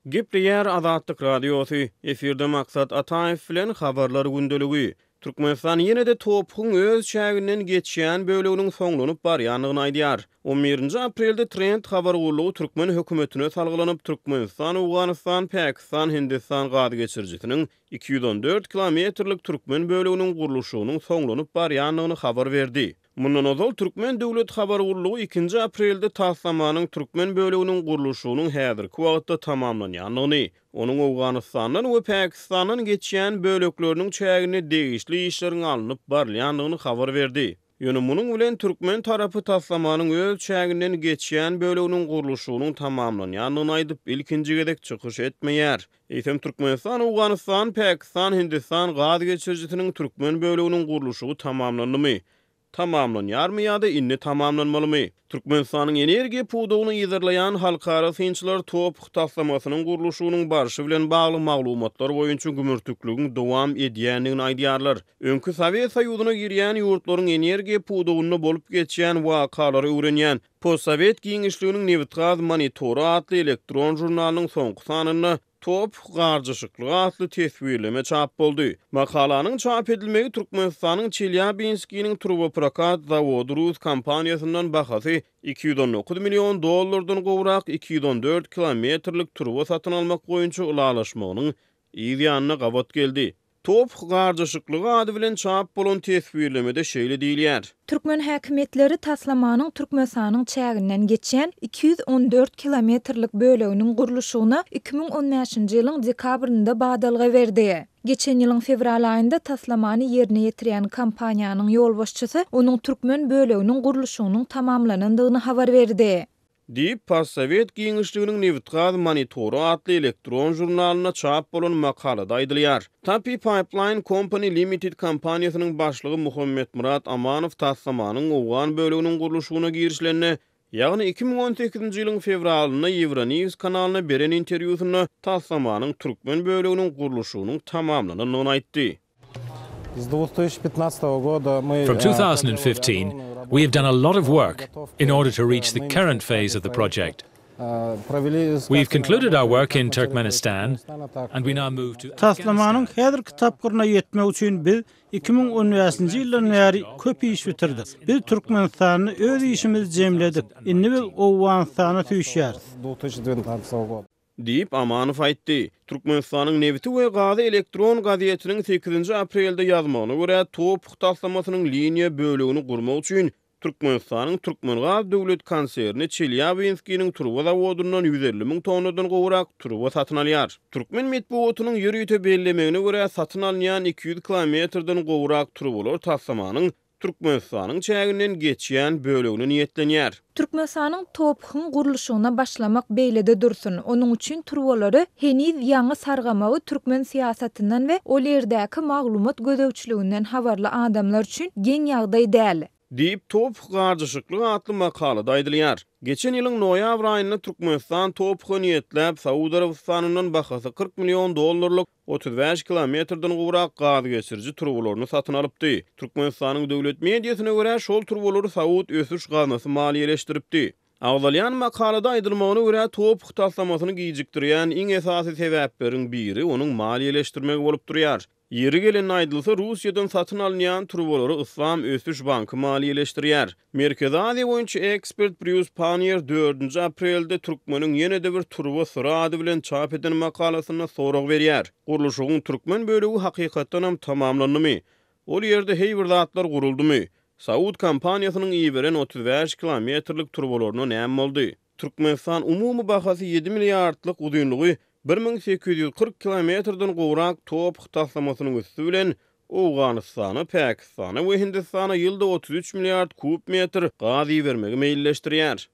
Gepleýär Azatlyk Radiosy, efirde Maksat Ataýew bilen Habarlar gündeligi. Türkmenistan ýene-de TOPH-yň öz çäginden geçýän böleginiň soňlanyp barýandygyny aýdýar. On birinji aprelde Trend habar gullugy türkmen hökümetine salgylanyp, Türkmenistan, Owganystan, Pakistan, Hindistan gaz geçirijisiniň 214 kilometrlik türkmen böleginiň gurluşygynyň soňlanyp barýandygyny habar berdi. Mundan ozal, türkmen döwlet habar gullugy ikinji aprelde taslamanyň türkmen böleginiň gurluşygynyň häzirki wagtda tamamlanýandygyny, onuň Owganystandan we Pakistandan geçýän bölekleriniň çäginde degişli işleriň alnyp barylýandygyny habar berdi. Ýöne munuň bilen türkmen tarapy taslamanyň öz çäginden geçýän böleginiň gurluşygynyň tamamlanýandygyny aýdyp, ilkinji gezek çykyş etmeýär. Eýsem, Türkmenistan, Owganystan, Pakistan, Hindistan gaz geçirijisiniň türkmen böleginiň gurluşygy tamamlandymy? Tamamlanýarmy ýa-da indi tamamlanmalymy? Türkmenistanyň energiýa pudagyny yzarlaýan halkara synçylar TOPH taslamasynyň gurluşygynyň barşy bilen bagly maglumatlar boýunça gümürtikligiň dowam edýändigini aýdýarlar. Öňki Sowet Soýuzyna girýän ýurtlaryň energiýa pudagynda bolup geçýän wakalary öwrenýän Postsowet giňişliginiň nebitgaz monitory atly elektron žurnalynyň soňky sanynda Top garjaşyklygy atly teswirleme çap boldy. Makalanyň çap edilmegi Türkmenistanyň Çelýabinskiniň turboprokat zawody rus kompaniýasyndan bahasy 219 million dollardan gowrak 214 kilometrlik turba satyn almak boýunça ylalaşmagynyň yz ýanyna gabat geldi. Top garjaşyklygy ady bilen çap bolan teswirlemede şeýle diýilýär. Türkmen häkimiýetleri taslamanyň Türkmenistanyň çäginden geçýän 214 kilometrlik böleginiň gurluşygyna 2015-nji ýylyň dekabrynda badalga berdi. Geçen ýylyň fewral aýynda taslamany ýerine ýetirýän kompaniýanyň ýolbaşçysy onuň türkmen böleginiň gurluşygynyň tamamlanandygyny habar berdi. Diýip, postsowet giňişliginiň Nebitgaz monitory atly elektron žurnalynda çap bolan makalada aýdylýar. Tapi Pipeline Company Limited kompaniýasynyň başlygy Muhammetmyrat Amanow taslamanyň owgan böleginiň gurluşygyna girişilende, ýagny 2018-nji ýylyň fewralynda Euronews kanalyna beren interwýusynda taslamanyň türkmen böleginiň gurluşygynyň tamamlanandygyny aýtdy. From 2015, we have done a lot of work in order to reach the current phase of the project. We've concluded our work in Turkmenistan and we now move to Taslamanyň häzirki tapgyryna ýetmek üçin biz 2015-nji ýyldan bäri köp iş bitirdik. Biz Türkmenistanda öz işimizi jemledik. Indi biz Owganystana süýşýäris. Diýip, Amanow aýtdy. Türkmenistanyň nebiti we gazy elektron gazetiniň sekizinji aprelde ýazmagyna görä, TOPH taslamasynyň liniýa bölegini gurmak üçin Türkmenistanyň Türkmengaz döwlet konserni Çelýabinskiniň turba zawodyndan 150 müň tonnadan gowrak turba satyn alýar. Türkmen metbugatynyň ýörite bellemegine görä, satyn alynýan 200 kilometrden gowrak turbalar taslamanyň Türkmenistanyň çäginden geçýän bölegine niýetlenýär. Türkmenistanyň TOPH-yň gurluşygyna başlamak beýlede dursun, onuň üçin turbalary heniz ýaňy sargamagy türkmen syýasatyndan we ol ýerdäki maglumat gözegçiliginden habarly adamlar üçin geň ýagdaý däl. Diýip, TOPH garjaşyklygy atly makalada aýdylýar. Geçen ýylyň noýabr aýynda Türkmenistan TOPH-a niýetläp Saud Arabystanyndan bahasy 40 million dollarlyk 35 kilometrden gowrak gaz geçiriji turbalaryny satyn alypdy. Türkmenistanyň döwlet mediasyna görä, şol turbalary Saud ösüş gaznasy maliýeleşdiripdi. Agzalýan makalada aýdylmagyna görä, TOPH taslamasyny gijikdirýän iň esasy sebäpleriň biri onuň maliýeleşdirmegi bolup durýar. Ýeri gelende aýdylsa, Russiýadan satyn alynýan turbalary Yslam ösüş banky maliýeleşdirýär. Merkezi Aziýa boýunça ekspert Brýus Panniýer dördünji aprelde Türkmeniň ýene-de bir turba syry ady bilen çap eden makalasynda sorag berýär. Gurluşygyň türkmen bölegi hakykatdanam tamamlandymy? Ol ýerde heý bir zatlar guruldymy? Saud kompaniýasynyň iberen 35 kilometrlik turbalaryna näme boldy? Türkmenistan umumy bahasy ýedi milliardlyk uzynlygy 1840 kilometrden gowrak TOPH taslamasynyň üsti bilen Owganystana, Pakistana we Hindistana ýylda 33 milliard kub metr gaz ibermegi meýilleşdirýär.